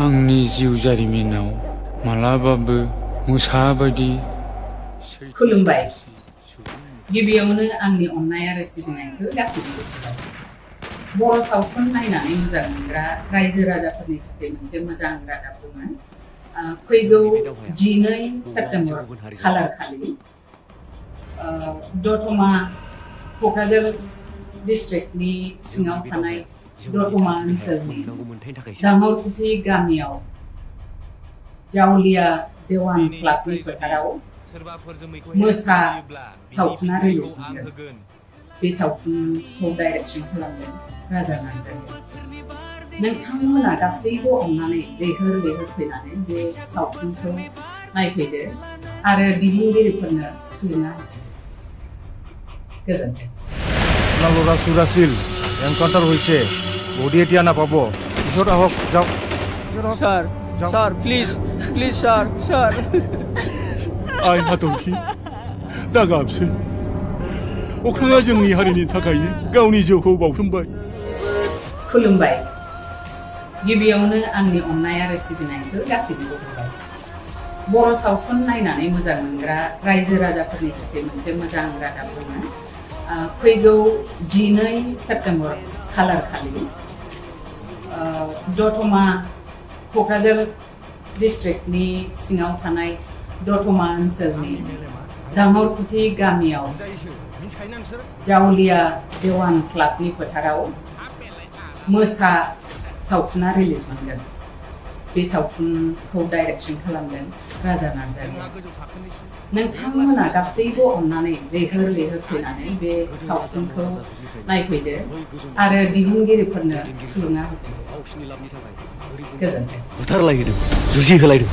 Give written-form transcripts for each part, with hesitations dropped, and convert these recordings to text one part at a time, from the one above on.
आंनि जिउ जारिमिनाव मालाबाबो मोसा बायदि खुलुमबाय गिबियावनो आंनि अननाय आरो सिबिनायखौ गासैबो बर' सावथुन नायनानै मोजां मोनग्रा रायजो राजाफोरनि थाखाय मोनसे मोजां रादाब दङ फैगौ 12 सेप्तेम्बर खालार खालि दतमा क'क्राझार डिस्ट्रिक्टनि सिङाव थानाय दतमा ओनसोलनि दाङरखुथि गामियाव जावलिया देवान क्लाबनि फोथाराव मोसा सावथुना रिलिज मोनगोन बे सावथुनखौ डाइरेक्शन खालामदों राजा नार्जारि नोंथांमोना गासैबो अननानै लैहोर लैहोर फैनानै बे सावथुनखौ नायफैदो आरो दिहुनगिरिफोरनो थुलुंगा गोजोन्थों আপোনালোক চুৰাছিল এনকাউণ্টাৰ হৈছে বডি এতিয়া নাপাব পিছত আহক যাওক স্যার প্লিজ স্যার आइ हाथरखि दा गाबसै अख्राङा जोंनि हारिनि थाखायनो गावनि जिउखौ बावसोमबाय खुलुमबाय गिबियावनो आंनि अननाय आरो सिबिनायखौ गासैबो होबाय बर' सावथुन नायनानै मोजां मोनग्रा रायजो राजाफोरनि थाखाय मोनसे मोजां रादाब दङ फैगौ 12 सेप्तेम्बर खालार खालि दतमा क'क्राझार डिस्ट्रिक्टनि सिङाव थानाय दतमा ओनसोलनि दाङरखुथि गामियाव जावलिया देवान क्लाबनि फोथाराव मोसा सावथुना रिलिज मोनगोन बे सावथुनखौ डाइरेक्शन खालामदों राजा नार्जारि नोंथांमोना गासैबो अननानै लैहोर लैहोर फैनानै बे सावथुनखौ नायफैदो आरो दिहुनगिरिफोरनो थुलुंगा होफैदो गोजोन्थों बुथारलायदों जुजि होलायदों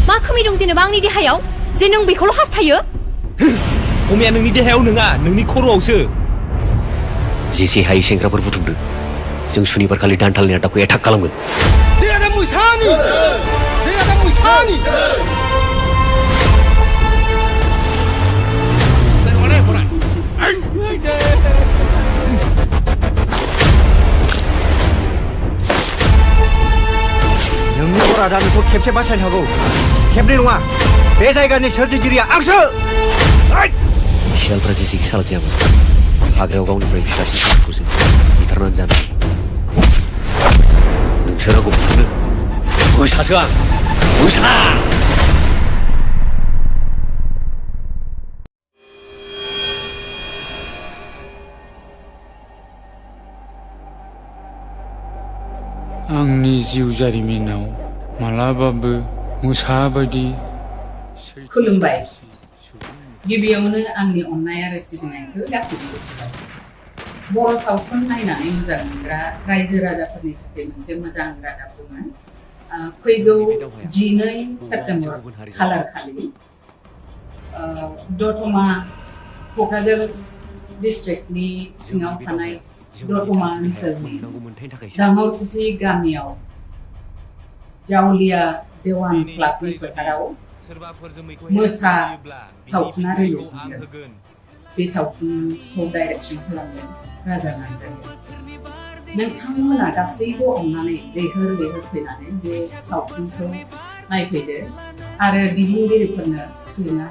मा खोमै दं जेनेबा आंनि देहायाव जे नों बेखौल' हास्थायो अमाया नोंनि देहायाव नङा नोंनि खर'आवसो जेसे हायै सेंग्राफोर बुथुमदो जों सुनिबार खालि दान्थालनि आड्डाखौ एटाक खालामगोन नोंनि अरादा नोंखौ खेबसे बासायनो हागौ खेबनै नङा बे जायगानि सोरजिगिरिया आंसो सियालफ्रा जेसेखि सालाक जायामोन हाग्रायाव गावनिफ्राय फिसासिन सासेखौसो बुथारनानै जानो नोंसोर आंखौ बुथारनो मोसासो आं मोसा आंनि जिउ जारिमिनाव मालाबाबो मोसा बायदि खुलुमबाय गिबियावनो आंनि अननाय आरो सिबिनायखौ गासैबो होबाय बर' सावथुन नायनानै मोजां मोनग्रा रायजो राजाफोरनि थाखाय मोनसे मोजां रादाब दङ फैगौ 12 सेप्तेम्बर खालार खालि दतमा क'क्राझार डिस्ट्रिक्टनि सिङाव थानाय दतमा ओनसोलनि दाङरखुथि गामियाव जावलिया देवान क्लाबनि फोथाराव मोसा सावथुना रिलिज मोनगोन बे सावथुनखौ डाइरेक्शन खालामदों राजा नार्जारि नोंथांमोना गासैबो अननानै लैहोर लैहोर फैनानै बे सावथुनखौ नायफैदो आरो दिहुनगिरिफोरनो थुलुंगा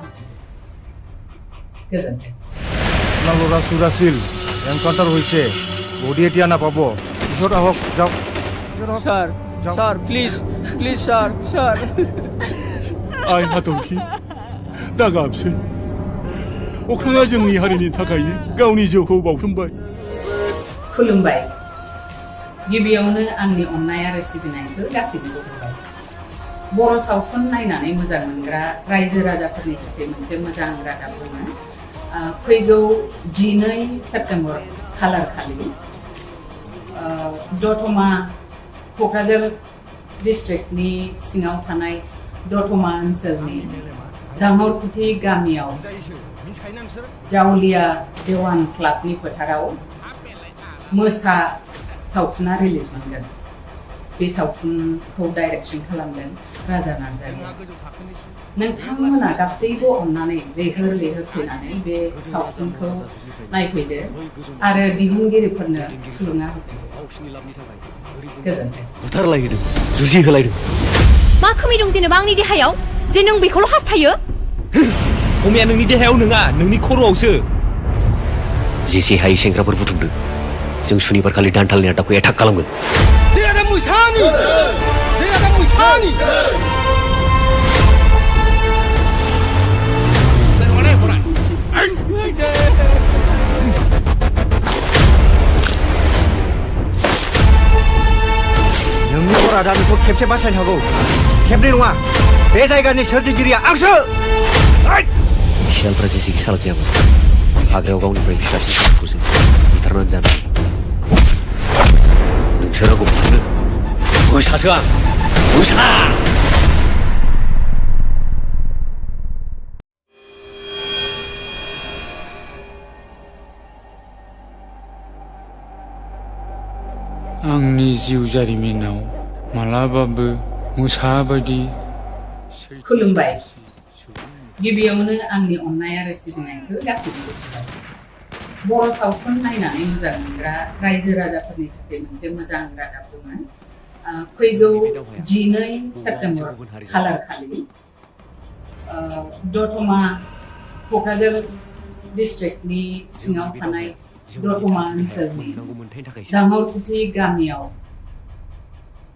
गोजोन्थों আপোনালোক চুৰাছিল এনকাউণ্টাৰ হৈছে বডি এতিয়া নাপাব পিছত আহক যাওক স্যার প্লিজ স্যার आइ हाथरखि दा गाबसै अख्राङा जोंनि हारिनि थाखायनो गावनि जिउखौ बावसोमबाय खुलुमबाय गिबियावनो आंनि अननाय आरो सिबिनायखौ गासैबो होबाय बर' सावथुन नायनानै मोजां मोनग्रा रायजो राजाफोरनि थाखाय मोनसे मोजां रादाब दङ फैगौ 12 सेप्तेम्बर खालार खालि दतमा क'क्राझार डिस्ट्रिक्टनि सिङाव थानाय दतमा ओनसोलनि दाङरखुथि गामियाव जावलिया देवान क्लाबनि फोथाराव मोसा सावथुना रिलिज मोनगोन बे सावथुनखौ डाइरेक्शन खालामदों राजा नार्जारि नोंथांमोना गासैबो अननानै लैहोर लैहोर फैनानै बे सावथुनखौ नायफैदो आरो दिहुनगिरिफोरनो थुलुंगा होफैदो गोजोन्थों। बुथारलायदों जुजिहोलायदों मा खोमै दं जेनेबा आंनि देहायाव जे नों बेखौल' हास्थायो खमिया नोंनि देहायाव नङा नोंनि खर'आवसो जेसे हायै सेंग्राफोर बुथुमदों जों सुनिबारखालि दानथालनि आदाखौ एटाक खालामगोन नोंनि अरादा नोंखौ खेबसे बासायनो हागौ खेबनै नङा बे जायगानि सोरजिगिरिया आंसो सियालफ्रा जेसेखि सालाक जायामोन हाग्रायाव गावनिफ्राय फिसासिन सासेखौ जों बुथारनानै जानो हायो नोंसोर आंखौ बुथारनो मोसासो आं मोसा आंनि जिउ जारिमिनाव मालाबाबो मोसा बायदि खुलुमबाय गिबियावनो आंनि अननाय आरो सिबिनायखौ गासैबो होबाय बर' सावथुन नायनानै मोजां मोनग्रा रायजो राजाफोरनि थाखाय मोनसे मोजां रादाब दङ फैगौ 12 सेप्तेम्बर खालार खालि दतमा क'क्राझार डिस्ट्रिक्टनि सिङाव थानाय दतमा ओनसोलनि दाङरखुथि गामियाव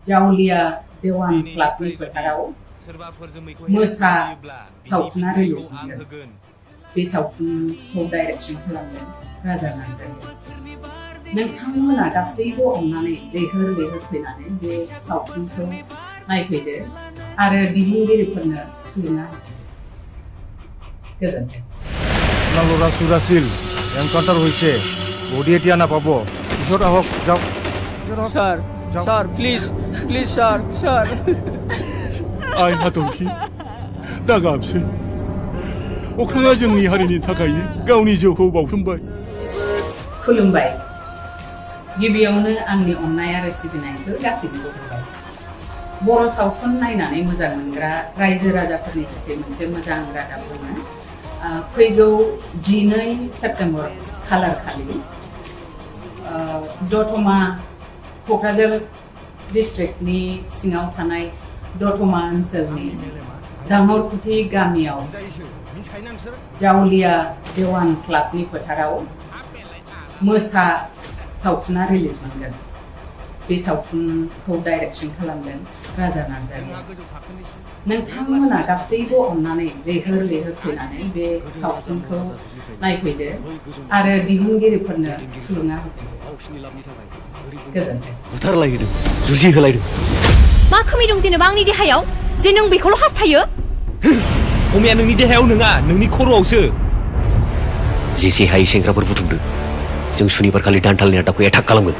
जावलिया देवान क्लाबनि फोथाराव मोसा सावथुना रिलिज मोनगोन बे सावथुनखौ डाइरेक्सन खालामदों राजा नार्जारि नोंथांमोना गासैबो अननानै लैहोर लैहोर फैनानै बे सावथुनखौ नायफैदो आरो दिहुनगिरिफोरनो थुलुंगा गोजोन्थों আপোনালোক চুৰাছিল এনকাউণ্টাৰ হৈছে বডি এতিয়া নাপাব পিছত আহক যাওক sir sir please please sir sir आइ हाथरखि दा गाबसै अख्राङा जोंनि हारिनि थाखायनो गावनि जिउखौ बाउसोमबाय खुलुमबाय गिबियावनो आंनि अननाय आरो सिबिनायखौ गासैबो होबाय बर' सावथुन नायनानै मोजां मोनग्रा रायजो राजाफोरनि थाखाय मोनसे मोजां रादाब दङ फैगौ 12 सेप्तेम्बर खालार खालि दतमा क'क्राझार डिस्ट्रिक्टनि सिङाव थानाय दतमा ओनसोलनि दाङरखुथि गामियाव जावलिया देवान क्लाबनि फोथाराव मोसा सावथुना रिलिज मोनगोन बे सावथुनखौ डाइरेक्सन खालामदों राजा नार्जारि नोंथांमोना गासैबो अननानै लैहोर लैहोर फैनानै बे सावथुनखौ नायफैदो आरो दिहुनगिरिफोरनो थुलुंगा होफैदो गोजोन्थों बुथारलायदों जुजिहोलायदों मा खोमै दं जेनेबा आंनि देहायाव जे नों बेखौल' हास्थायो खमिया नोंनि देहायाव नङा नोंनि खर'आवसो जेसे हायै सेंग्राफोर बुथुमदों जों सुनिबारखालि दानथालनि आदाखौ एटाक खालामगोन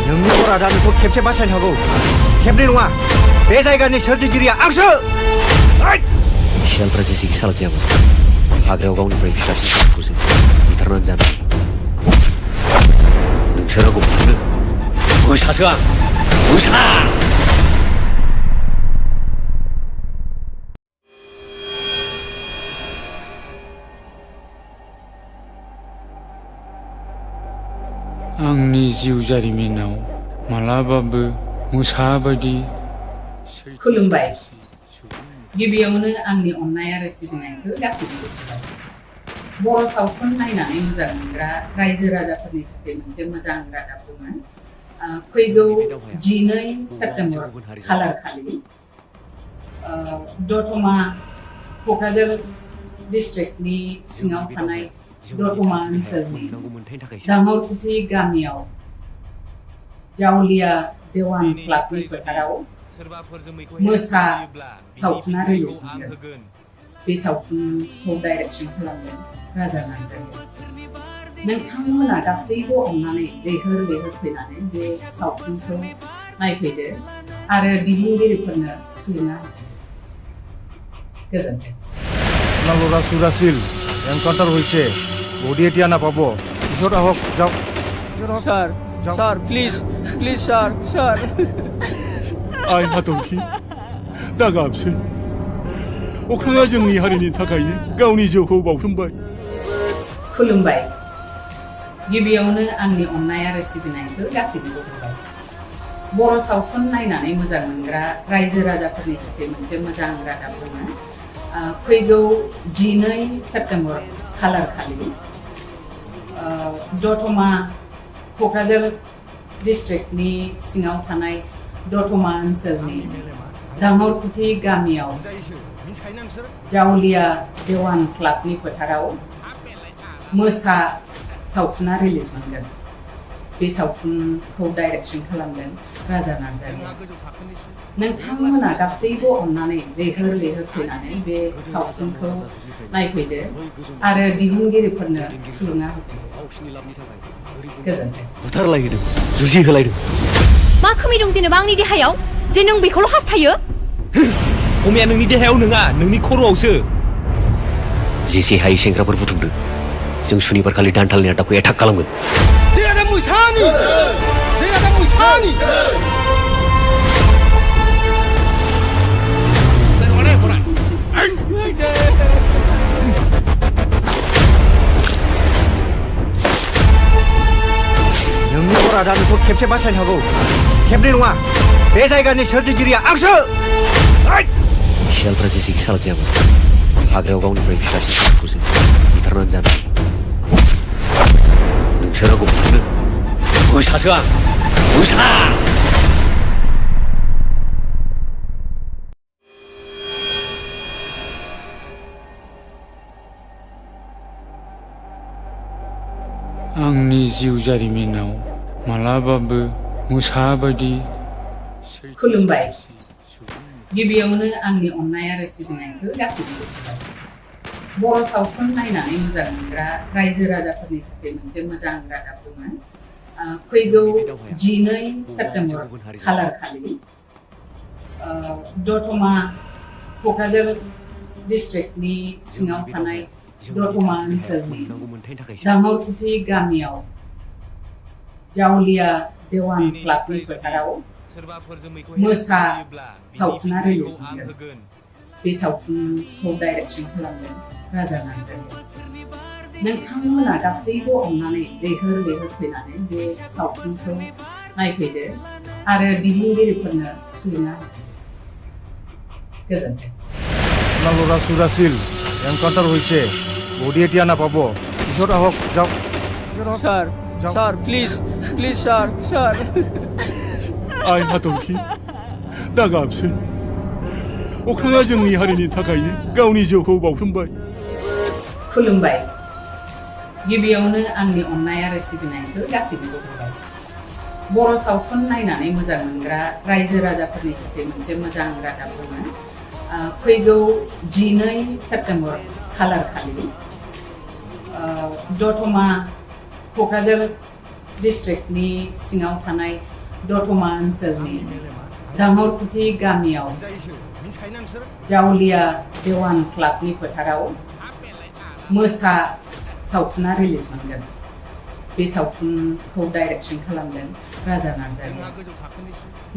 नोंनि अरादा नोंखौ खेबसे बासायनो हागौ खेबनै नङा बे जायगानि सोरजिगिरिया आंसो सियालफ्रा जेसेखि सालाक जायामोन हाग्रायाव गावनिफ्राय फिसासिन सासेखौ जों बुथारनानै जानो हायो नोंसोर आंखौ बुथारनो मोसासो आं मोसा आंनि जिउ जारिमिनाव मालाबाबो मोसा बायदि खुलुमबाय गिबियावनो आंनि अननाय आरो सिबिनायखौ गासैबो होबाय बर' सावथुन नायनानै मोजां मोनग्रा रायजो राजाफोरनि थाखाय मोनसे मोजां रादाब दङ फैगौ 12 सेप्तेम्बर खालार खालि दतमा क'क्राझार डिस्ट्रिक्टनि सिङाव थानाय दतमा ओनसोलनि दाङरखुथि गामियाव जावलिया देवान क्लाबनि फोथाराव मोसा सावथुना रिलिज मोनगोन बे सावथुनखौ डाइरेक्सन खालामदों राजा नार्जारि नोंथांमोना गासैबो अननानै लैहोर लैहोर फैनानै बे सावथुनखौ नायफैदो आरो दिहुनगिरिफोरनो थुलुंगा गोजोन्थों আপোনালোক চুৰাছিল এনকাউণ্টাৰ হৈছে বডি এতিয়া নাপাব পিছত আহক যাওক sir Sir, please, sir, sir. आइ हाथरखि दा गाबसै अख्राङा जोंनि हारिनि थाखायनो गावनि जिउखौ बाउसोमबाय खुलुमबाय गिबियावनो आंनि अननाय आरो सिबिनायखौ गासैबो होबाय बर' सावथुन नायनानै मोजां मोनग्रा रायजो राजाफोरनि थाखाय मोनसे मोजां रादाब दङ फैगौ 12 सेप्तेम्बर खालार खालि दतमा क'क्राझार डिस्ट्रिक्टनि सिङाव थानाय दतमा ओनसोलनि दाङरखुथि गामियाव जावलिया देवान क्लाबनि फोथाराव मोसा सावथुना रिलिज मोनगोन बे सावथुनखौ डाइरेक्शन खालामगोन राजा नार्जारि नोंथांमोना गासैबो अननानै लैहोर फैनानै बे सावथुनखौ नायफैदो आरो दिहुनगिरिफोरनो थुलुंगा होफैदो गोजोन्थों बुथारलायदों जुजि होलायदों मा खोमै दं जेनेबा आंनि देहायाव जे नों बेखौल' हास्थायो खमिया नोंनि देहायाव नङा नोंनि खर'आवसो जेसे हायै सेंग्राफोर बुथुमदो जों सुनिबार खालि दानथालनि आदाखौ एटाक खालामगोन नोंनि अरादा नोंखौ खेबसे बासायनो हागौ खेबनै नङा बे जायगानि सोरजिगिरिया आंसो सियालफ्रा जेसेखि सालाक जायामोन हाग्रायाव गावनिफ्राय फिसासिन सासेखौसो बुथारनानै जानो नोंसोर आंखौ बुथारनो मोसासो आं मोसा आंनि जिउ जारिमिनाव मालाबाबो मोसा बायदि खुलुमबाय गिबियावनो आंनि अननाय आरो सिबिनायखौ गासैबो होबाय बर' सावथुन नायनानै मोजां मोनग्रा रायजो राजाफोरनि थाखाय मोनसे मोजां रादाब दङ फैगौ 12 सेप्तेम्बर खालार खालि दतमा क'क्राझार डिस्ट्रिक्टनि सिङाव थानाय दतमा ओनसोलनि दाङरखुथि गामियाव जावलिया देवान क्लाबनि फोथाराव मोसा सावथुना रिलिज मोनगोन बे सावथुनखौ डाइरेक्शन खालामगोन राजा नार्जारि नोंथांमोना गासैबो अननानै लैहोर फैनानै बे सावथुनखौ नायफैदो आरो दिहुनगिरिफोरनो थुलुंगा होफैदो गोजोन्थों লৰা চুৰাছিল এনকাউণ্টাৰ হৈছে বডি এতিয়া নাপাব পিছত আহক যাওক Sir, sir, please, sir, sir. आइ हाथरखि दा गाबसै अख्राङा जोंनि हारिनि थाखायनो गावनि जिउखौ बाउसोमबाय खुलुमबाय गिबियावनो आंनि अननाय आरो सिबिनायखौ गासैबो होबाय बर' सावथुन नायनानै मोजां मोनग्रा रायजो राजाफोरनि थाखाय मोनसे मोजां रादाब दङ फैगौ 12 सेप्तेम्बर खालार खालि दतमा क'क्राझार डिस्ट्रिक्टनि सिङाव थानाय दतमा ओनसोलनि दाङरखुथि गामियाव जावलिया देवान क्लाबनि फोथाराव मोसा सावथुना रिलिज मोनगोन बे सावथुनखौ डाइरेक्शन खालामगोन राजा नार्जारि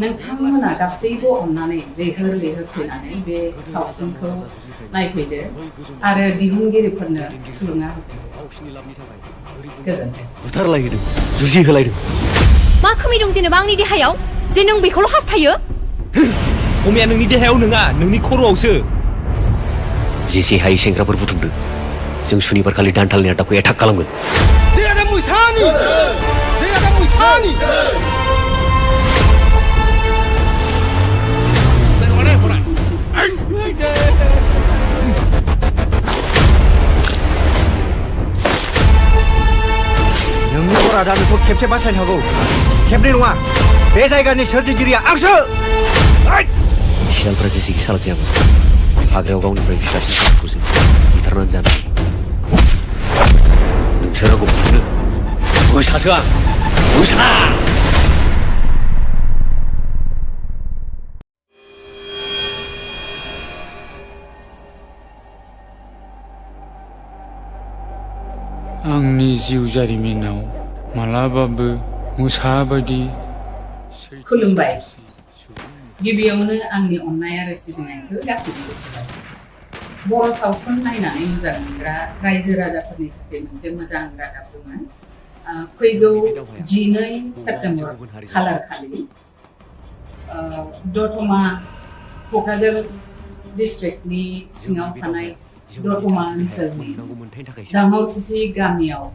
नोंथांमोना गासैबो अननानै लैहोर फैनानै बे सावथुनखौ नायफैदो आरो दिहुनगिरिफोरनो थुलुंगा होफैदो गोजोन्थों बुथारलायदों जुजि होलायदों मा खोमै दं जेनेबा आंनि देहायाव जे नों बेखौल' हास्थायो खमिया नोंनि देहायाव नङा नोंनि खर'आवसो जेसे हायै सेंग्राफोर बुथुमदो जों सुनिबार खालि दानथालनि आदाखौ एटाक खालामगोन नोंनि अरादा नोंखौ खेबसे बासायनो हागौ खेबनै नङा बे जायगानि सोरजिगिरिया आंसो सियालफ्रा जेसेखि सालाक जायामोन हाग्रायाव गावनिफ्राय फिसासिन सासेखौसो बुथारनानै जानो नोंसोर आंखौ बुथारनो मोसासो आं मोसा आंनि जिउ जारिमिनाव मालाबाबो मोसा बायदि खुलुमबाय गिबियावनो आंनि अननाय आरो सिबिनायखौ गासैबो होबाय बर' सावथुन नायनानै मोजां मोनग्रा रायजो राजाफोरनि थाखाय मोनसे मोजां रादाब दङ फैगौ 12 सेप्तेम्बर खालार खालि दतमा क'क्राझार डिस्ट्रिक्टनि सिङाव थानाय दतमा ओनसोलनि दाङरखुथि गामियाव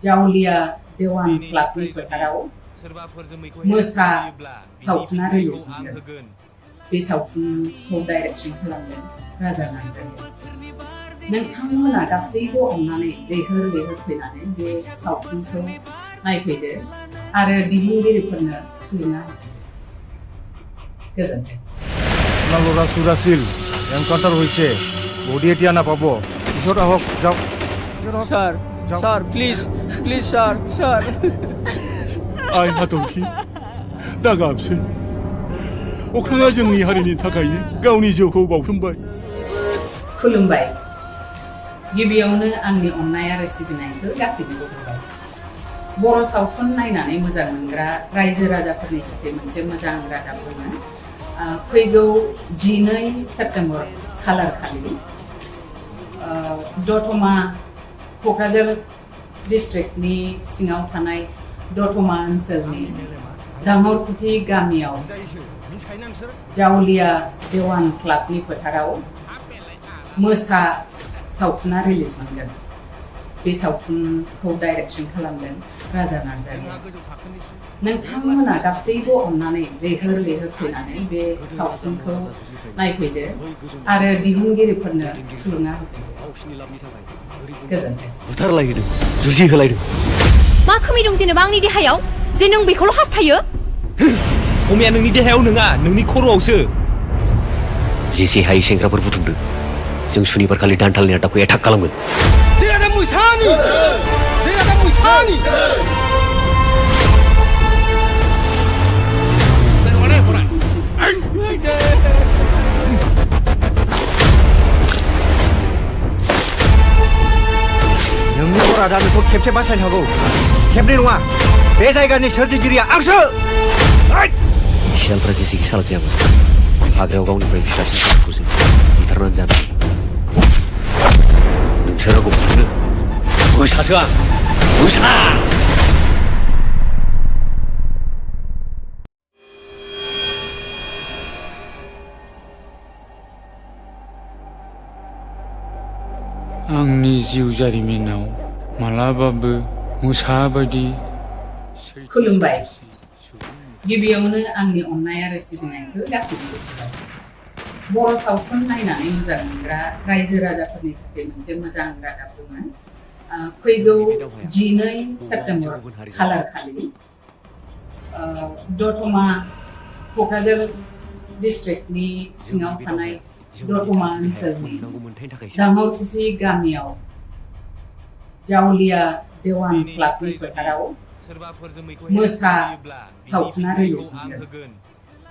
जावलिया देवान क्लाबनि फोथाराव मोसा सावथुना रिलिज मोनगोन बे सावथुनखौ डाइरेक्सन खालामदों राजा नार्जारि नोंथांमोना गासैबो अननानै लैहोर लैहोर फैनानै बे सावथुनखौ नायफैदो आरो दिहुनगिरिफोरनो थुलुंगा गोजोन्थों সোণালৰা চুৰাছিল এনকাউণ্টাৰ হৈছে বডি এতিয়া নাপাব পিছত আহক যাওক sir sir please please sir sir आइ हाथरखि दा गाबसै अख्राङा जोंनि हारिनि थाखायनो गावनि जिउखौ बावसोमबाय खुलुमबाय गिबियावनो आंनि अननाय आरो सिबिनायखौ गासैबो होबाय बर' सावथुन नायनानै मोजां मोनग्रा रायजो राजाफोरनि थाखाय मोनसे मोजां रादाब दङ फैगौ 12 सेप्तेम्बर खालार खालि दतमा क'क्राझार डिस्ट्रिक्टनि सिङाव थानाय दतमा ओनसोलनि दाङरखुथि गामियाव जावलिया देवान क्लाबनि फोथाराव मोसा सावथुना रिलिज मोनगोन बे सावथुनखौ डाइरेक्सन खालामदों राजा नार्जारि नोंथांमोना गासैबो अननानै लैहोर लैहोर फैनानै बे सावथुनखौ नायफैदो आरो दिहुनगिरिफोरनो थुलुंगा होफैदो गोजोन्थों बुथारलायदों जुजि होलायदों मा खोमै दं जेनेबा आंनि देहायाव जे नों बेखौल' हास्थायो खमिया नोंनि देहायाव नङा नोंनि खर'आवसो जेसे हायै सेंग्राफोर बुथुमदों जों सुनिबार खालि दानथालनि आटाखौ एटाक खालामगोन नोंनि बरादा नोंखौ खेबसे बासायनो हागौ खेबनै नङा बे जायगानि सोरजिगिरिया आंसो सियालफ्रा जेसेखि सालाक जायामोन हाग्रायाव गावनिफ्राय फिसासिन सासेखौसो बुथारनानै जानो नोंसोर रावखौ बुथारनो मोसासो आं मोसा आंनि जिउ जारिमिनाव मालाबाबो मोसा बायदि खुलुमबाय गिबियावनो आंनि अननाय आरो सिबिनायखौ गासैबो होबाय बर' सावथुन नायनानै मोजां मोनग्रा रायजो राजाफोरनि थाखाय मोनसे मोजां रादाब दङ फैगौ 12 सेप्तेम्बर खालार खालि दतमा क'क्राझार डिस्ट्रिक्टनि सिङाव थानाय दतमा ओनसोलनि दाङरखुथि गामियाव जावलिया देवान क्लाबनि फोथाराव मोसा सावथुना रिलिज मोनगोन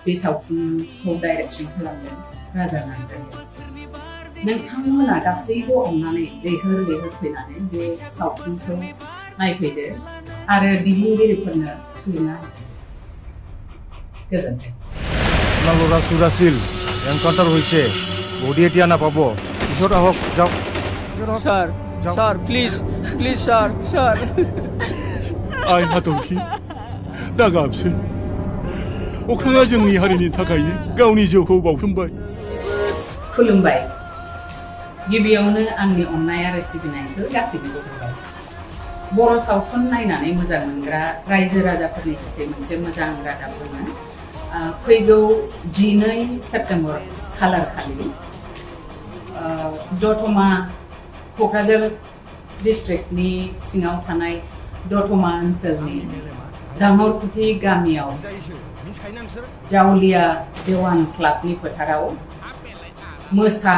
बे सावथुनखौ डाइरेक्सन खालामदों राजा नार्जारि नोंथांमोना गासैबो अननानै लैहोर लैहोर फैनानै बे सावथुनखौ नायफैदो आरो दिहुनगिरिफोरनो थुलुंगा गोजोन्थों সোণালৰা চুৰাছিল এনকাউণ্টাৰ হৈছে বডি এতিয়া নাপাব পিছত আহক যাওক sir sir please please sir sir आइ हाथरखि दा गाबसै अख्राङा जोंनि हारिनि थाखायनो गावनि जिउखौ बावसोमबाय खुलुमबाय गिबियावनो आंनि अननाय आरो सिबिनायखौ गासैबो होबाय बर' सावथुन नायनानै मोजां मोनग्रा रायजो राजाफोरनि थाखाय मोनसे मोजां रादाब दङ फैगौ 12 सेप्तेम्बर खालार खालि दतमा क'क्राझार डिस्ट्रिक्टनि सिङाव थानाय दतमा ओनसोलनि दाङरखुथि गामियाव जावलिया देवान क्लाबनि फोथाराव मोसा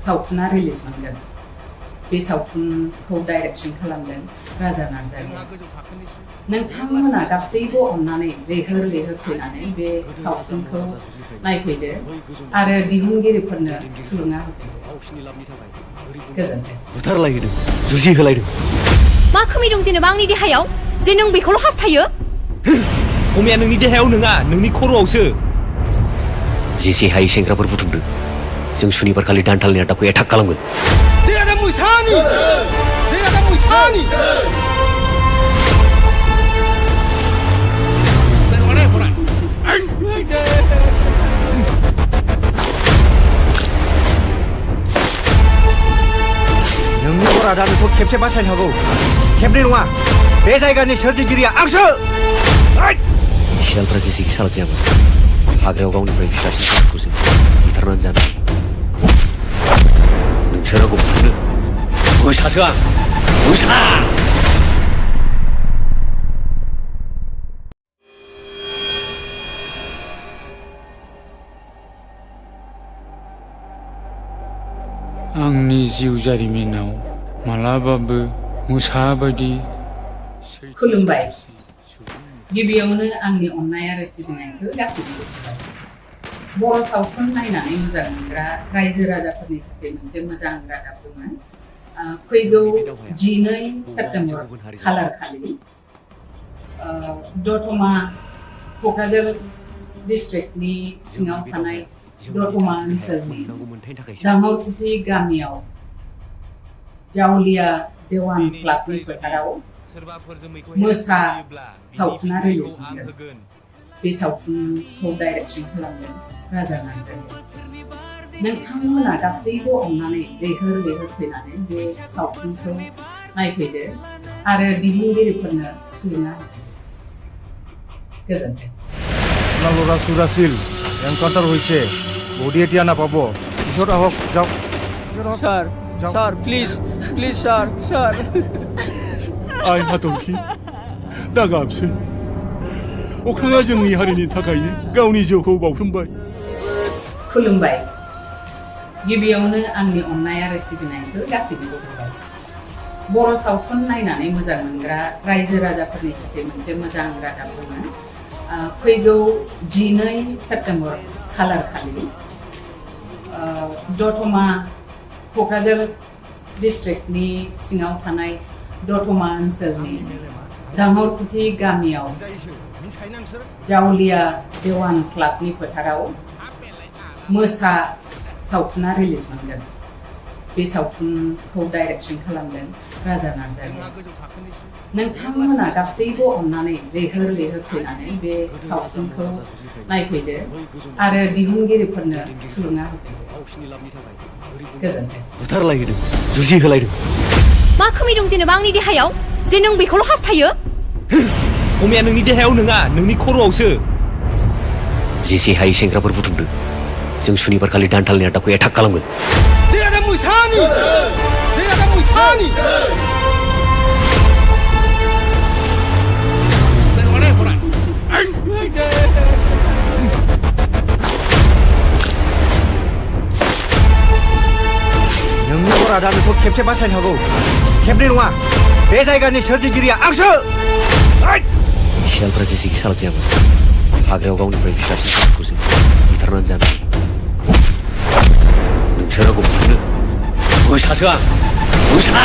सावथुना रिलिज मोनगोन बे सावथुनखौ डाइरेक्सन खालामदों राजा नार्जारि नोंथांमोना गासैबो अननानै लैहोर लैहोर फैनानै बे सावथुनखौ नायफैदो आरो दिहुनगिरिफोरनो थुलुंगा होफैदो गोजोन्थों बुथारलायदों जुजि होलायदों मा खोमै दं जेनेबा आंनि देहायाव जे नों बेखौल' हास्थायो खमिया नोंनि देहायाव नङा नोंनि खर'आवसो जेसे हायो सेंग्राफोर बुथुमदो जों सुनिबार खालि दानथालनि आदाखौ एटाक खालामगोन जोंहा मोसानि नोंनि अरादा नोंखौ खेबसे बासायनो हागौ खेबनै नङा बे जायगानि सोरजिगिरिया आंसो सियालफ्रा जेसेखि सालाक जायामोन हाग्रायाव गावनिफ्राय फिसासिन सासेखौसो बुथारनानै जानो नोंसोर आंखौ बुथारनो मोसासो आं मोसा आंनि जिउ जारिमिनाव मालाबाबो मोसा बायदि खुलुमबाय गिबियावनो आंनि अननाय आरो सिबिनायखौ गासैबो होबाय बर' सावथुन नायनानै मोजां मोनग्रा रायजो राजाफोरनि थाखाय मोनसे मोजां रादाब दङ फैगौ 12 सेप्तेम्बर खालार खालि दतमा क'क्राझार डिस्ट्रिक्टनि सिङाव थानाय दतमा ओनसोलनि दाङरखुथि गामियाव जावलिया देवान क्लाबनि फोथाराव मोसा सावथुना रिलिज मोनगोन बे सावथुनखौ डाइरेक्सन खालामदों राजा नार्जारि नोंथांमोना गासैबो अननानै लैहोर फैनानै बे सावथुनखौ नायफैदो आरो दिहुनगिरिफोरनो थुलुंगा गोजोन्थों আপোনালোক চুৰাছিল এনকাউণ্টাৰ হৈছে বডি এতিয়া নাপাব পিছত আহক যাওক sir sir please please sir sir आइ हाथरखि दा गाबसै अख्राङा जोंनि हारिनि थाखायनो गावनि जिउखौ बाउसोमबाय खुलुमबाय गिबियावनो आंनि अननाय आरो सिबिनायखौ गासैबो होबाय बर' सावथुन नायनानै मोजां मोनग्रा रायजो राजाफोरनि थाखाय मोनसे मोजां रादाब दङ फैगौ 12 सेप्तेम्बर खालार खालि दतमा क'क्राझार डिस्ट्रिक्टनि सिङाव थानाय दतमा ओनसोलनि दाङरखुथि गामियाव जावलिया देवान क्लाबनि फोथाराव मोसा सावथुना रिलिज मोनगोन बे सावथुनखौ डाइरेक्सन खालामदों राजा नार्जारि नोंथांमोना गासैबो अननानै लैहोर फैनानै बे सावथुनखौ नायफैदो आरो दिहुनगिरिफोरनो थुलुंगा होफैदो गोजोन्थों बुथारलायदों जुजि होलायदों मा खोमि दं जेनेबा आंनि देहायाव जे नों बेखौल' हास्थायो खमिया नोंनि देहायाव नङा नोंनि खर'आवसो जेसे हायो सेंग्राफोर बुथुमदो जों सुनिबार खालि दानथालनि आदाखौ एटाक खालामगोन जोंहा मोसानि नोंनि अरादा नोंखौ खेबसे बासायनो हागौ खेबनै नङा बे जायगानि सोरजिगिरिया आंसो सियालफ्रा जेसेखि सालाक जायामोन हाग्रायाव गावनिफ्राय फिसासिन सासेखौसो बुथारनानै जानो नोंसोर आंखौ बुथारनो मोसासो आं मोसा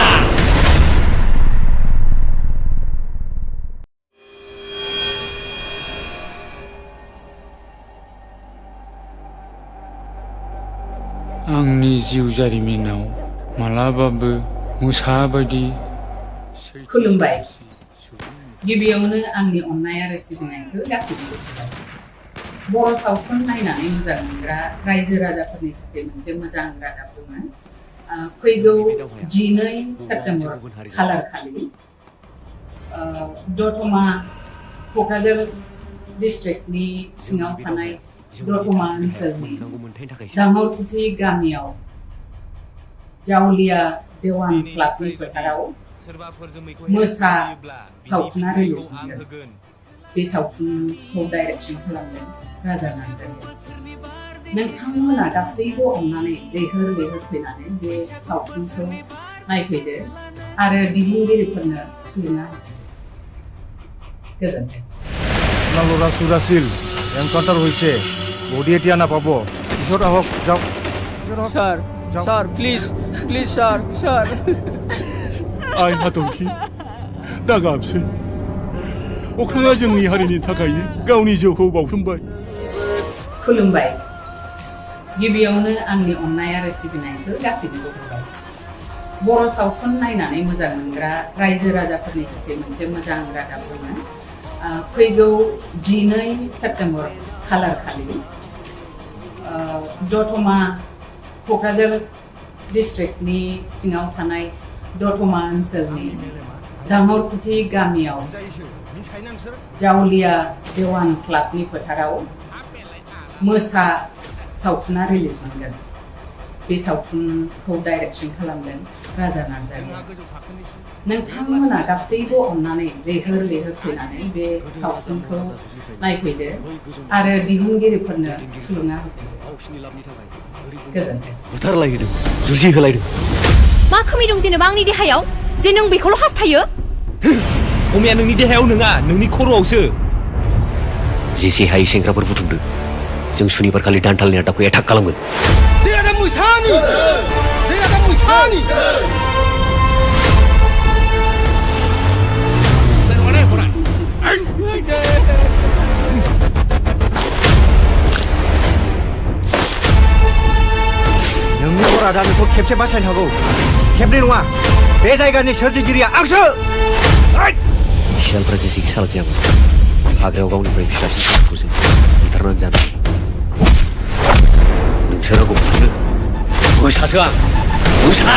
आंनि जिउ जारिमिनाव मालाबाबो मोसा बायदि खुलुमबाय गिबियावनो आंनि अननाय आरो सिबिनायखौ गासैबो होबाय बर' सावथुन नायनानै मोजां मोनग्रा रायजो राजाफोरनि थाखाय मोनसे मोजां रादाब दङ फैगौ 12 सेप्तेम्बर खालार खालि दतमा क'क्राझार डिस्ट्रिक्टनि सिङाव थानाय दतमा ओनसोलनि दाङरखुथि गामियाव जावलिया देवान क्लाबनि फोथाराव मोसा सावथुना रिलिज मोनगोन बे सावथुनखौ डाइरेक्सन खालामदों राजा नार्जारि नोंथांमोना गासैबो अननानै लैहोर फैनानै बे सावथुनखौ नायफैदो आरो दिहुनगिरिफोरनो थुलुंगा गोजोन्थों আপোনালোক চুৰাছিল এনকাউণ্টাৰ হৈছে বডি এতিয়া নাপাব পিছত আহক যাওক sir sir please please sir sir आइ हाथरखि दा गाबसै अख्राङा जोंनि हारिनि थाखायनो गावनि जिउखौ बाउसोमबाय। खुलुमबाय। गिबियावनो आंनि अननाय आरो सिबिनायखौ गासैबो होबाय। बर' सावथुन नायनानै मोजां मोनग्रा रायजो राजाफोरनि थाखाय मोनसे मोजां रादाब दङ। फैगौ 12 सेप्तेम्बर खालार खालि दतमा क'क्राझार डिस्ट्रिक्टनि सिङाव थानाय दतमा ओनसोलनि दाङरखुथि गामियाव जावलिया देवान क्लाबनि फोथाराव मोसा सावथुना रिलिज मोनगोन। बे सावथुनखौ डाइरेक्सन खालामदों राजा नार्जारि। नोंथांमोना गासैबो अननानै लैहोर लैहोर फैनानै बे सावथुनखौ नायफैदो आरो दिहुनगिरिफोरनो थुलुंगा होफैदो। गोजोन्थों। बुथारलायदों, जुजि होलायदों। मा खोमै दं जेनेबा आंनि देहायाव जे नों बेखौल' हास्थायो? खमिया नोंनि देहायाव नङा, नोंनि खर'आवसो। जेसे हायो सेंग्राफोर बुथुमदो। जों सुनिबार खालि दानथालनि आड्डाखौ एटाक खालामगोन। नोंनि बरादा नोंखौ खेबसे बासायनो हागौ, खेबनै नङा। बे जायगानि सोरजिगिरिया आंसो। सियालफ्रा जेसेखि सालाक जायामोन, हाग्रायाव गावनिफ्राय फिसासिन सासेखौ जों बुथारनानै जानो हायो। नोंसोर आंखौ बुथारनो? मोसासो आं, मोसा!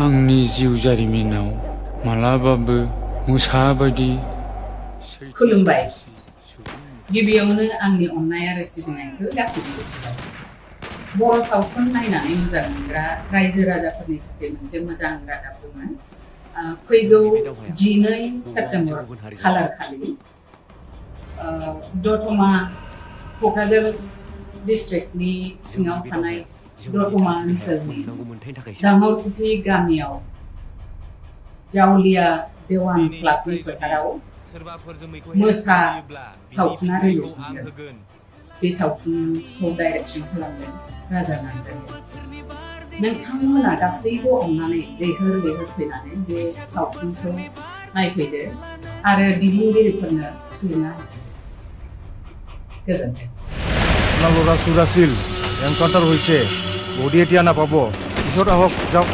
आंनि जिउ जारिमिनाव मालाबाबो मोसा बायदि खुलुमबाय। गिबियावनो आंनि अननाय आरो सिबिनायखौ गासैबो होबाय। बर' सावथुन नायनानै मोजां मोनग्रा रायजो राजाफोरनि थाखाय मोनसे मोजां रादाब दङ। फैगौ 12 सेप्तेम्बर खालार खालि दतमा क'क्राझार डिस्ट्रिक्टनि सिङाव थानाय दतमा ओनसोलनि दाङरखुथि गामियाव जावलिया देवान क्लाबनि फोथाराव मोसा सावथुना रिलिज मोनगोन। बे सावथुनखौ डाइरेक्सन खालामदों राजा नार्जारि। नोंथांमोना गासैबो अननानै लैहोर लैहोर फैनानै बे सावथुनखौ नायफैदो आरो दिहुनगिरिफोरनो थुलुंगा होफैदो। गोजोन्थों। আপোনালোক চুৰাছিল এনকাউণ্টাৰ হৈছে বডি এতিয়া নাপাব পিছত আহক যাওক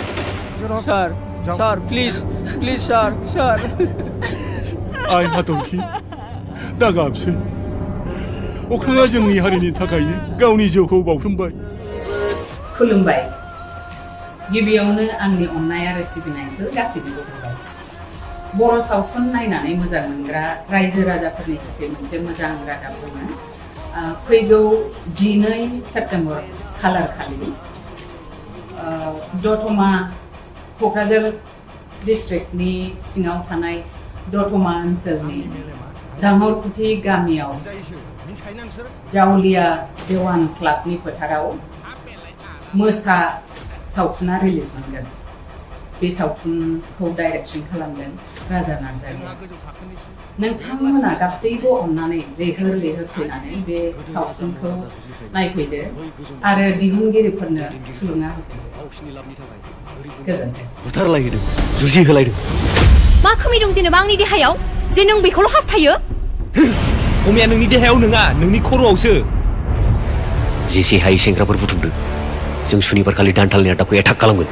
sir sir please please sir sir आइ हाथरखि दा गाबसै अख्राङा जोंनि हारिनि थाखायनो गावनि जिउखौ बाउसोमबाय। खुलुमबाय। गिबियावनो आंनि अननाय आरो सिबिनायखौ गासैबो होबाय। बर' सावथुन नायनानै मोजां मोनग्रा रायजो राजाफोरनि थाखाय मोनसे मोजां रादाब दङ। फैगौ 12 सेप्तेम्बर खालार खालि दतमा क'क्राझार डिस्ट्रिक्टनि सिङाव थानाय दतमा ओनसोलनि दाङरखुथि गामियाव जावलिया देवान क्लाबनि फोथाराव मोसा सावथुना रिलिज मोनगोन। बे सावथुनखौ डाइरेक्सन खालामदों राजा नार्जारि। नोंथांमोना गासैबो अननानै लैहोर लैहोर फैनानै बे सावथुनखौ नायफैदो आरो दिहुनगिरिफोरनो थुलुंगा होफैदो। गोजोन्थों। बुथारलायदों, जुजि होलायदों। मा खोमै दं जेनेबा आंनि देहायाव जे नों बेखौल' हास्थायो? खमिया नोंनि देहायाव नङा, नोंनि खर'आवसो। जेसे हायो सेंग्राफोर बुथुमदो। जों सुनिबार खालि दानथालनि आड्डाखौ एटाक खालामगोन।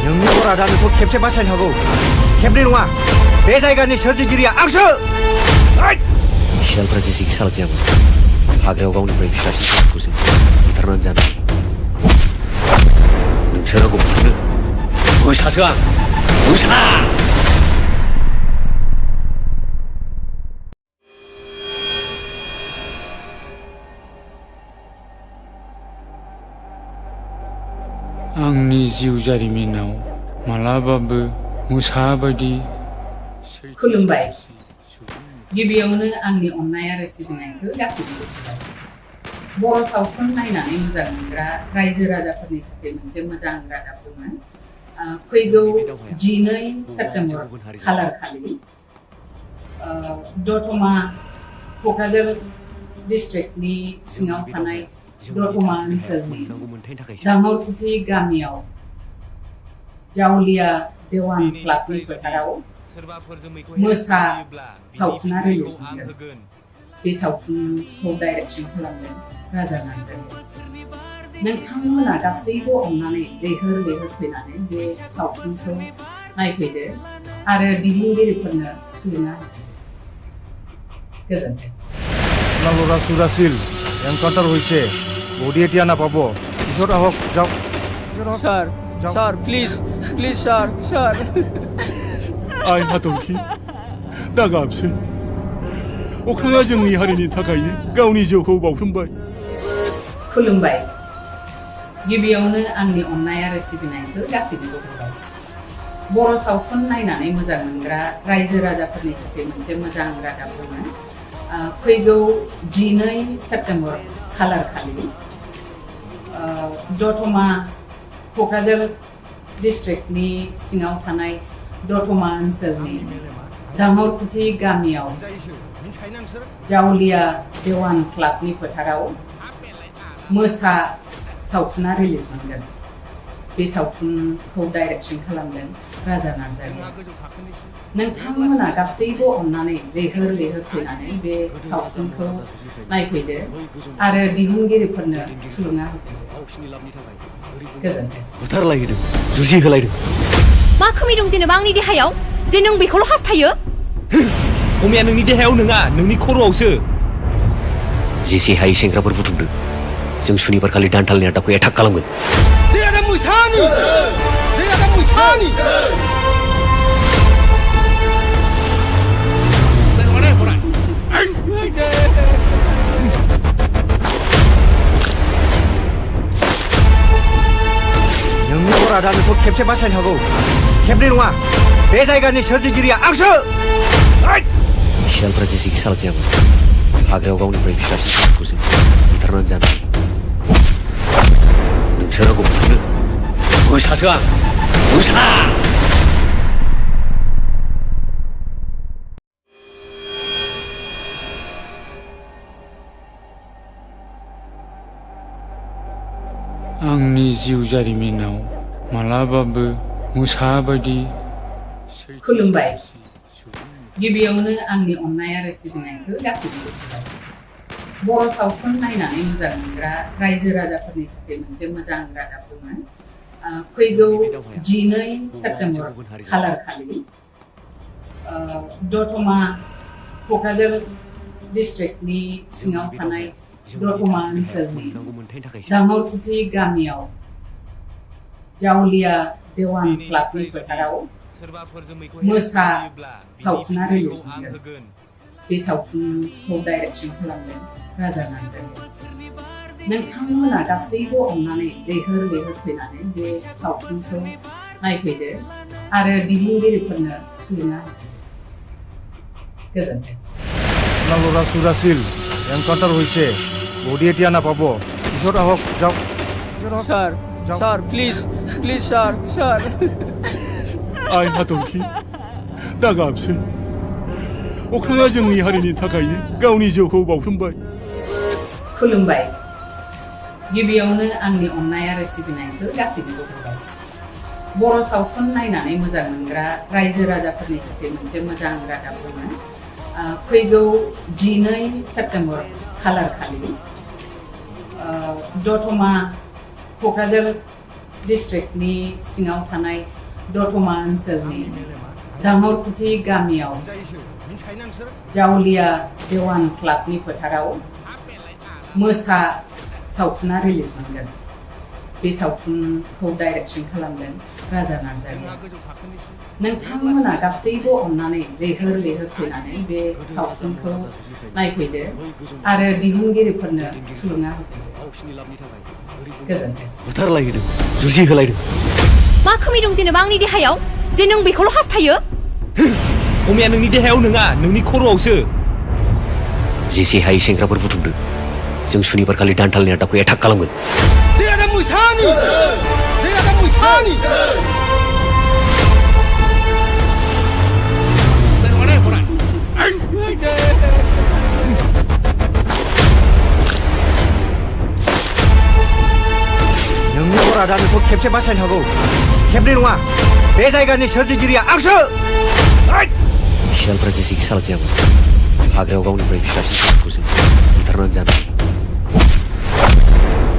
नोंनि बरादा नोंखौ खेबसे बासायनो हागौ, खेबनै नङा। बे जायगानि सोरजिगिरिया आंसो। सियालफ्रा जेसेखि सालाक जायामोन, हाग्रायाव गावनिफ्राय फिसासिन सासेखौ जों बुथारनानै जानो हायो। नोंसोर आंखौ बुथारनो? मोसासो आं, मोसा! आंनि जिउ जारिमिनाव मालाबाबो मोसा बायदि खुलुमबाय। गिबियावनो आंनि अननाय आरो सिबिनायखौ गासैबो होबाय। बर' सावथुन नायनानै मोजां मोनग्रा रायजो राजाफोरनि थाखाय मोनसे मोजां रादाब दङ। फैगौ 12 सेप्तेम्बर खालार खालि दतमा क'क्राझार डिस्ट्रिक्टनि सिङाव थानाय दतमा ओनसोलनि दाङरखुथि गामियाव जावलिया देवान क्लाबनि फोथाराव मोसा सावथुना रिलिज मोनगोन। बे सावथुनखौ डाइरेक्सन खालामदों राजा नार्जारि। नोंथांमोना गासैबो अननानै लैहोर लैहोर फैनानै बे सावथुनखौ नायफैदो आरो दिहुनगिरिफोरनो थुलुंगा गोजोन्थों। লৰা চুৰাছিল এনকাউণ্টাৰ হৈছে বডি এতিয়া নাপাব পিছত আহক যাওক sir sir please please sir sir आइ हाथरखि दा गाबसै अख्राङा जोंनि हारिनि थाखायनो गावनि जिउखौ बावसोमबाय। खुलुमबाय। गिबियावनो आंनि अननाय आरो सिबिनायखौ गासैबो होबाय। बर' सावथुन नायनानै मोजां मोनग्रा रायजो राजाफोरनि थाखाय मोनसे मोजां रादाब दङ। फैगौ 12 सेप्तेम्बर खालार खालि दतमा क'क्राझार डिस्ट्रिक्टनि सिङाव थानाय दतमा ओनसोलनि दाङरखुथि गामियाव जावलिया देवान क्लाबनि फोथाराव मोसा सावथुना रिलिज मोनगोन। बे सावथुनखौ डाइरेक्सन खालामदों राजा नार्जारि। नोंथांमोना गासैबो अननानै लैहोर लैहोर फैनानै बे सावथुनखौ नायफैदो आरो दिहुनगिरिफोरनो थुलुंगा होफैदो। गोजोन्थों। बुथारलायदों जुजिहोलायदों मा खोमै दं जेनेबा आंनि देहायाव जे नों बेखौल' हास्थायो? खमिया नोंनि देहायाव नङा नोंनि खर'आवसो। जेसे हायो सेंग्राफोर बुथुमदो जों सुनिबार खालि दानथालनि आदाखौ एटाक खालामगोन। नोंनि बरादा नोंखौ खेबसे बासायनो हागौ खेबनै नङा बे जायगानि सोरजिगिरिया आंसो। सियालफ्रा जेसेखि सालाक जायामोन हाग्रायाव गावनिफ्राय फिसासिन सासेखौ जों बुथारनानै जानो हायो। नोंसोर आंखौ बुथारनो मोसासो आं मोसा। आंनि जिउ जारिमिनाव मालाबाबो मोसा बायदि खुलुमबाय। गिबियावनो आंनि अननाय आरो सिबिनायखौ गासैबो होबाय। बर' सावथुन नायनानै मोजां मोनग्रा रायजो राजाफोरनि थाखाय मोनसे मोजां रादाब दङ। फैगौ 12 सेप्तेम्बर खालार खालि दतमा क'क्राझार डिस्ट्रिक्टनि सिङाव थानाय दतमा ओनसोलनि दाङरखुथि गामियाव जावलिया देवान क्लाबनि फोथाराव मोसा सावथुना रिलिज मोनगोन। बे सावथुनखौ डाइरेक्सन खालामदों राजा नार्जारि। नोंथांमोना गासैबो अननानै लैहोर लैहोर फैनानै बे सावथुनखौ नायफैदो आरो दिहुनगिरिफोरनो थुलुंगा होफैदो। गोजोन्थों। লৰা চুৰাছিল এনকাউণ্টাৰ হৈছে বডি এতিয়া নাপাব পিছত আহক যাওক sir sir please please sir sir आइ हाथरखि दा गाबसै अख्राङा जोंनि हारिनि थाखायनो गावनि जिउखौ बावसोमबाय। खुलुमबाय। गिबियावनो आंनि अननाय आरो सिबिनायखौ गासैबो होबाय। बर' सावथुन नायनानै मोजां मोनग्रा रायजो राजाफोरनि थाखाय मोनसे मोजां रादाब दङ। फैगौ 12 सेप्तेम्बर खालार खालि दतमा क'क्राझार डिस्ट्रिक्टनि सिङाव थानाय दतमा ओनसोलनि दाङरखुथि गामियाव जावलिया देवान क्लाबनि फोथाराव मोसा सावथुना रिलिज मोनगोन। बे सावथुनखौ डाइरेक्सन खालामदों राजा नार्जारि। नोंथांमोना गासैबो अननानै लैहोर लैहोर फैनानै बे सावथुनखौ नायफैदो आरो दिहुनगिरिफोरनो थुलुंगा होफैदो। गोजोन्थों। बुथारलायदों जुजिहोलायदों मा खोमै दं जेनेबा आंनि देहायाव जे नों बेखौल' हास्थायो? खमिया नोंनि देहायाव नङा नोंनि खर'आवसो। जेसे हायो सेंग्राफोर बुथुमदो जों सुनिबारखालि दानथालनि आदाखौ एटाक खालामगोन नोंनि अरादा नोंखौ खेबसे बासायनो हागौ खेबनै नङा बे जायगानि सोरजिगिरिया आंसो सियालफ्रा जेसेखि सालाक जायामोन हाग्रायाव गावनिफ्राय फिसासिन सासेखौ जों बुथारनानै जानो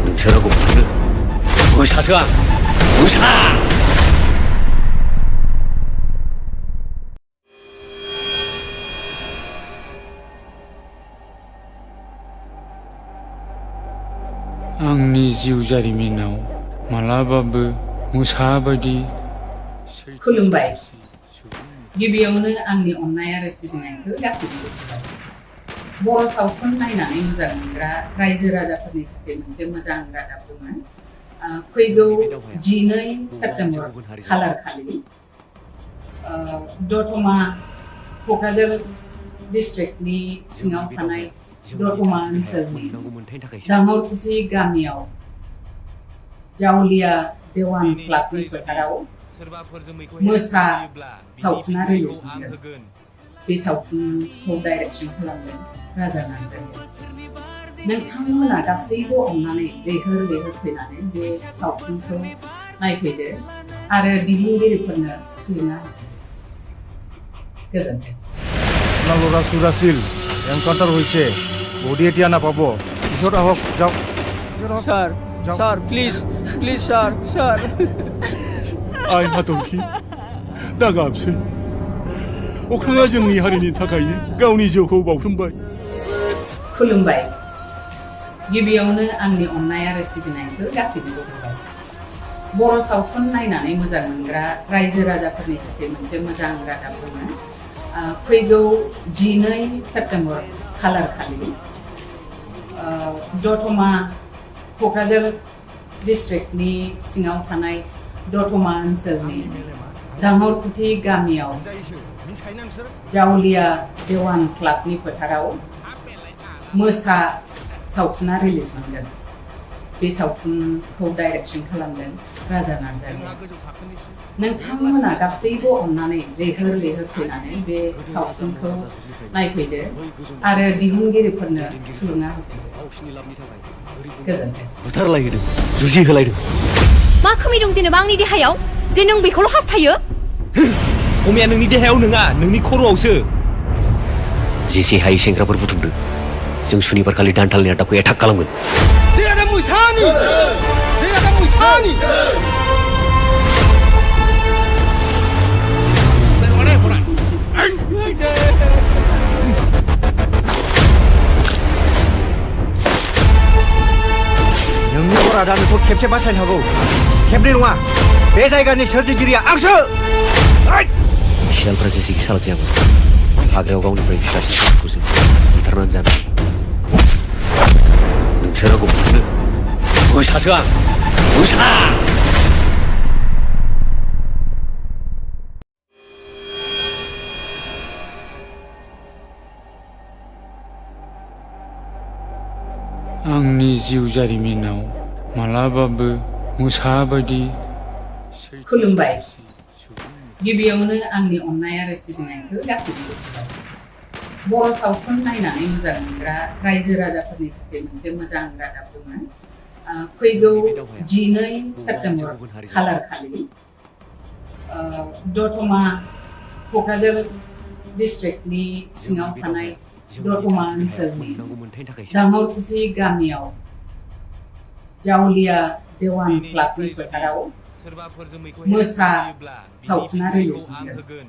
नोंसोर आंखौ बुथारनो मोसासो आं मोसा आंनि जिउ जारिमिनाव मालाबाबो मोसा बायदि खुलुमबाय गिबियावनो आंनि अननाय आरो सिबिनायखौ गासैबो होबाय बर' सावथुन नायनानै मोजां मोनग्रा रायजो राजाफोरनि थाखाय मोनसे मोजां रादाब दङ फैगौ 12 सेप्तेम्बर खालार खालि दतमा क'क्राझार डिस्ट्रिक्टनि सिङाव थानाय दतमा ओनसोलनि दाङरखुथि गामियाव जावलिया देवान क्लाबनि फोथाराव मोसा सावथुना रिलिज मोनगोन बे सावथुनखौ डाइरेक्सन खालामदों राजा नार्जारि नोंथांमोना गासैबो अननानै लैहोर लैहोर फैनानै बे सावथुनखौ नायफैदो आरो दिहुनगिरिफोरनो थुलुंगा गोजोन्थों আপোনালোক চুৰাছিল এনকাউণ্টাৰ হৈছে বডি এতিয়া নাপাব পিছত আহক যাওক sir sir please please sir sir आइ हाथरखि दा गाबसै अख्राङा जोंनि हारिनि थाखायनो गावनि जिउखौ बाउसोमबाय खुलुमबाय गिबियावनो आंनि अननाय आरो सिबिनायखौ गासैबो होबाय बर' सावथुन नायनानै मोजां मोनग्रा रायजो राजाफोरनि थाखाय मोनसे मोजां रादाब दङ फैगौ 12 सेप्तेम्बर खालार खालि दतमा क'क्राझार डिस्ट्रिक्टनि सिङाव थानाय दतमा ओनसोलनि दाङरखुथि गामियाव जावलिया देवान क्लाबनि फोथाराव मोसा सावथुना रिलिज मोनगोन बे सावथुनखौ डाइरेक्सन खालामदों राजा नार्जारि नोंथांमोना गासैबो अननानै लैहोर लैहोर फैनानै बे सावथुनखौ नायफैदो आरो दिहुनगिरिफोरनो थुलुंगा होफैदो गोजोन्थों बुथारलायदों जुजिहोलायदों मा खोमै दं जेनेबा आंनि देहायाव जे नों बेखौल' हास्थायो खमाया नोंनि देहायाव नङा नोंनि खर'आवसो जेसे हायै सेंग्राफोर बुथुमदो जों सुनिबारखालि दानथालनि आदाखौ एटाक खालामगोन नोंनि अरादा नोंखौ खेबसे बासायनो हागौ खेबनै नङा बे जायगानि सोरजिगिरिया आंसो सियालफ्रा जेसेखि सालाक जायामोन हाग्रायाव गावनिफ्राय फिसासिन सासेखौ जों बुथारनानै जानो नोंसोर आंखौ बुथारनो मोसासो आं मोसा आंनि जिउ जारिमिनाव मालाबाबो मोसा बायदि खुलुमबाय गिबियावनो आंनि अननाय आरो सिबिनायखौ गासैबो होबाय बर' सावथुन नायनानै मोजां मोनग्रा रायजो राजाफोरनि थाखाय मोनसे मोजां रादाब दङ फैगौ 12 सेप्तेम्बर खालार खालि दतमा क'क्राझार डिस्ट्रिक्टनि सिङाव थानाय दतमा ओनसोलनि दाङरखुथि गामियाव जावलिया देवान क्लाबनि फोथाराव मोसा सावथुना रिलिज मोनगोन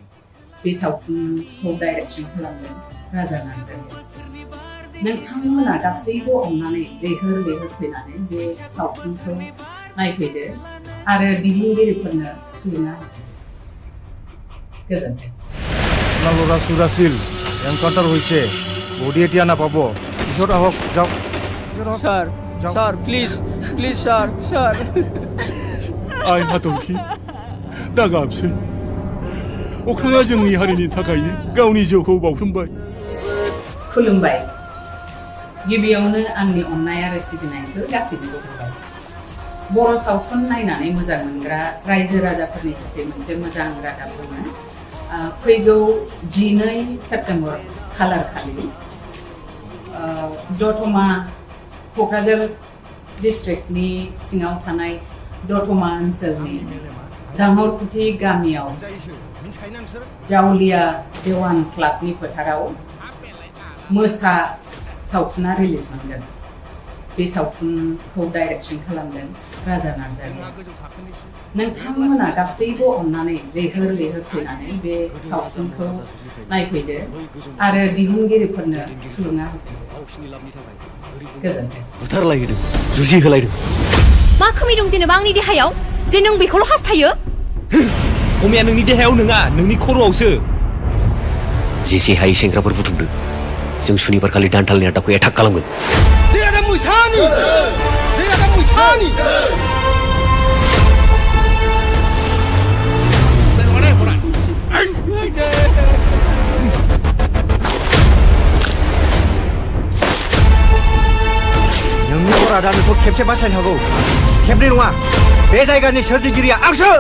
बे सावथुनखौ डाइरेक्सन खालामदों राजा नार्जारि नोंथांमोना गासैबो अननानै लैहोर लैहोर फैनानै बे सावथुनखौ नायफैदो आरो दिहुनगिरिफोरनो थुलुंगा गोजोन्थों আপোনালোক চুৰাছিল এনকাউণ্টাৰ হৈছে বডি এতিয়া নাপাব পিছত আহক যাওক sir sir please please sir sir आइ हाथरखि दा गाबसै अख्राङा जोंनि हारिनि थाखायनो गावनि जिउखौ बाउसोमबाय खुलुमबाय गिबियावनो आंनि अननाय आरो सिबिनायखौ गासैबो होबाय बर' सावथुन नायनानै मोजां मोनग्रा रायजो राजाफोरनि थाखाय मोनसे मोजां रादाब दङ फैगौ 12 सेप्तेम्बर खालार खालि दतमा क'क्राझार डिस्ट्रिक्टनि सिङाव थानाय दतमा ओनसोलनि दांगरकुटि गामियाव जावलिया देवान क्लाबनि फोथाराव मोसा सावथुना रिलिज मोनगोन बे सावथुनखौ डाइरेक्शन खालामदों राजा नार्जारि नोंथांमोना गासैबो अननानै लैहोर लैहोर फैनानै बे सावथुनखौ नायफैदो आरो दिहुनगिरिफोरनो थुलुंगा होफैदो गोजोन्थों बुथारलायदों जुजि होलायदों मा खोमै दं जेनेबा आंनि देहायाव जे नों बेखौल' हास्थायो खमिया नोंनि देहायाव नङा नोंनि खर'आवसो जेसे हायै सेंग्राफोर बुथुमदों जों सुनिबार खालि दानथालनि आदाखौ एटाक खालामगोन नोंनि अरादा नोंखौ खेबसे बासायनो हागौ खेबनै नङा बे जायगानि सोरजिगिरिया आंसो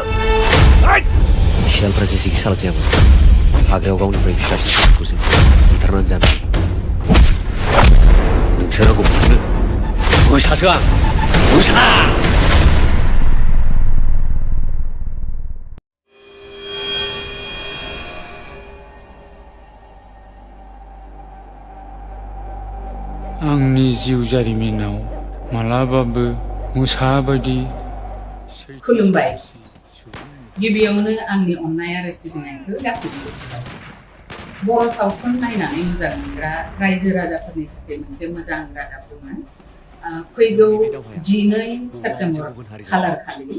सियालफ्रा जेसेखि सालाक जायामोन हाग्रायाव गावनिफ्राय फिसासिन सासेखौ जों बुथारनानै जानो हायो नोंसोर आंखौ बुथारनो मोसासो आं मोसा आंनि जिउ जारिमिनाव मालाबाबो मोसा बायदि खुलुमबाय गिबियावनो आंनि अननाय आरो सिबिनायखौ गासैबो होबाय बर' सावथुन नायनानै मोजां मोनग्रा रायजो राजाफोरनि थाखाय मोनसे मोजां रादाब दङ फैगौ 12 सेप्तेम्बर खालार खालि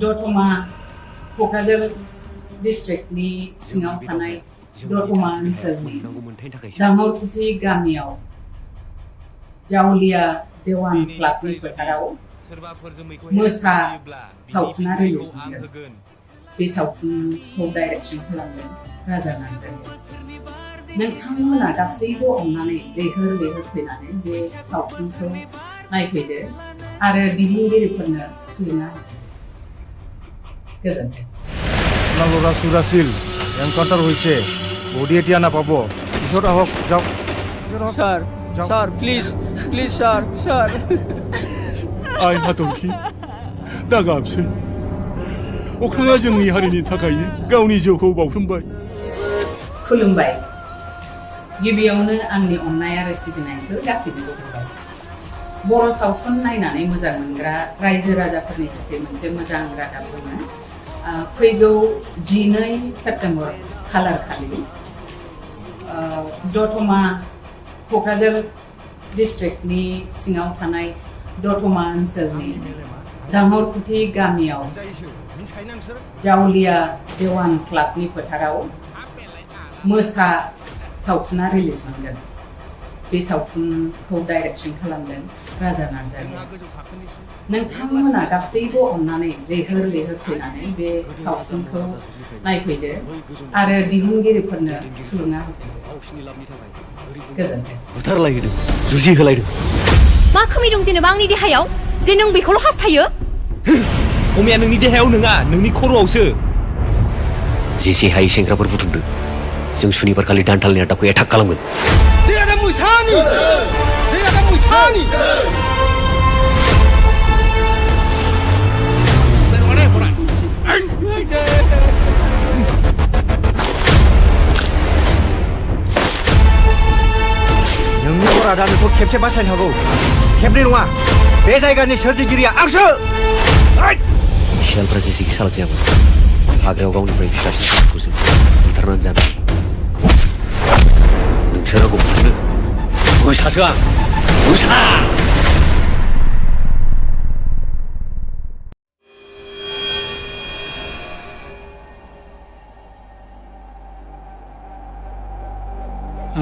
दतमा क'क्राझार डिस्ट्रिक्टनि सिङाव थानाय दतमा ओनसोलनि दांगरकुटि गामियाव जावलिया देवान क्लाबनि फोथाराव मोसा सावथुना रिलिज मोनगोन बे सावथुनखौ डाइरेक्शन खालामदों राजा नार्जारि नोंथांमोना गासैबो अननानै लैहोर लैहोर फैनानै बे सावथुनखौ नायफैदो आरो दिहुनगिरिफोरनो थुलुंगा होफैदो गोजोन्थों আপোনালোকৰ চুৰাছিল এনকাউণ্টাৰ হৈছে বডি এতিয়া নাপাব পিছত আহক যাওক sir sir please please sir sir आइ हाथरखि दा गाबसै अख्राङा जोंनि हारिनि थाखायनो गावनि जिउखौ बाउसोमबाय खुलुमबाय गिबियावनो आंनि अननाय आरो सिबिनायखौ गासैबो होबाय बर' सावथुन नायनानै मोजां मोनग्रा रायजो राजाफोरनि थाखाय मोनसे मोजां रादाब दङ फैगौ 12 सेप्तेम्बर खालार खालि दतमा क'क्राझार डिस्ट्रिक्टनि सिङाव थानाय दतमा ओनसोलनि दांगरकुटि गामियाव जावलिया देवान क्लाबनि फोथाराव मोसा सावथुना रिलिज मोनगोन बे सावथुनखौ डाइरेक्शन खालामदों राजा नार्जारि नोंथांमोना गासैबो अननानै लैहोर लैहोर फैनानै बे सावथुनखौ नायफैदो आरो दिहुनगिरिफोरनो थुलुंगा होफैदो गोजोन्थों बुथारलायदों जुजि होलायदों मा खोमै दं जेनेबा आंनि देहायाव जे नों बेखौल' हास्थायो खमिया नोंनि देहायाव नङा नोंनि खर'आवसो जेसे हायै सेंग्राफोर बुथुमदों जों सुनिबार खालि दानथालनि आदाखौ एटाक खालामगोन नोंनि अरादा नोंखौ खेबसे बासायनो हागौ खेबनै नङा बे जायगानि सोरजिगिरिया आंसो सियालफ्रा जेसेखि सालाक जायामोन हाग्रायाव गावनिफ्राय फिसासिन सासेखौ जों बुथारनानै जानो हायो नोंसोर आंखौ बुथारनो मोसासो आं मोसा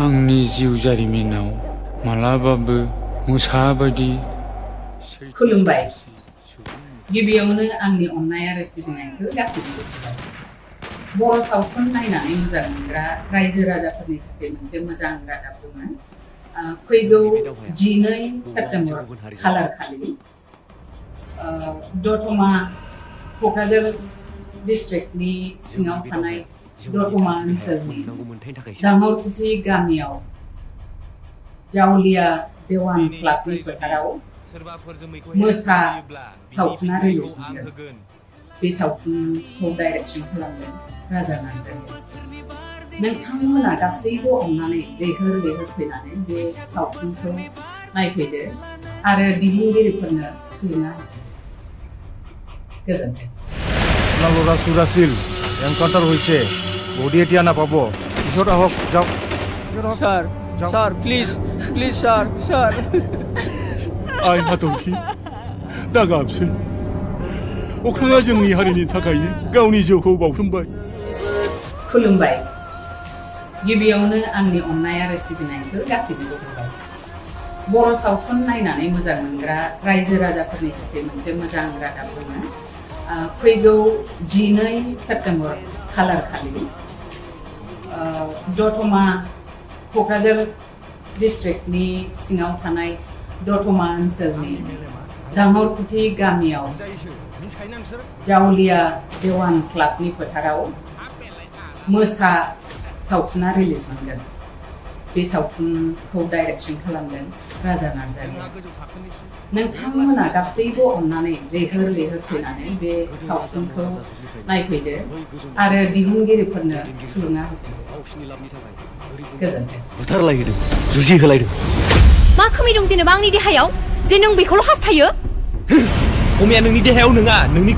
आंनि जिउ जारिमिनाव मालाबाबो मोसा बायदि खुलुमबाय गिबियावनो आंनि अननाय आरो सिबिनायखौ गासैबो होबाय बर' सावथुन नायनानै मोजां मोनग्रा रायजो राजाफोरनि थाखाय मोनसे मोजां रादाब दङ फैगौ 12 सेप्तेम्बर खालार खालि दतमा क'क्राझार डिस्ट्रिक्टनि सिङाव थानाय दतमा ओनसोलनि दाङरखुथि गामियाव जावलिया देवान क्लाबनि फोथाराव मोसा सावथुना रिलिज मोनगोन बे सावथुनखौ डाइरेक्सन खालामगोन राजा नार्जारि नोंथांमोना गासैबो अननानै लैहोर लैहोर फैनानै बे सावथुनखौ नायफैदो आरो दिहुनगिरिफोरनो थुलुंगा गोजोन्थों আপোনালোক চুৰাছিল এনকাউণ্টাৰ হৈছে বডি এতিয়া নাপাব পিছত আহক যাওক sir sir please please sir sir आइ हाथरखि दा गाबसै अख्राङा जोंनि हारिनि थाखायनो गावनि जिउखौ बाउसोमबाय खुलुमबाय गिबियावनो आंनि अननाय आरो सिबिनायखौ गासैबो होबाय बर' सावथुन नायनानै मोजां मोनग्रा रायजो राजाफोरनि थाखाय मोनसे मोजां रादाब दङ फैगौ 12 सेप्तेम्बर खालार खालि दतमा क'क्राझार डिस्ट्रिक्टनि सिङाव थानाय दतमा ओनसोलनि दाङरखुथि गामियाव जावलिया देवान क्लाबनि फोथाराव मोसा सावथुना रिलिज मोनगोन बे सावथुनखौ डाइरेक्सन खालामगोन राजा नार्जारि नोंथांमोना गासैबो अननानै लैहोर लैहोर फैनानै बे सावथुनखौ नायफैदो आरो दिहुनगिरिफोरनो थुलुंगा होफैदो गोजोन्थों बुथारलायदों जुजिहोलायदों मा खोमै दं जेनेबा आंनि देहायाव जे नों बेखौल' हास्थायो खमिया नोंनि देहायाव नङा नोंनि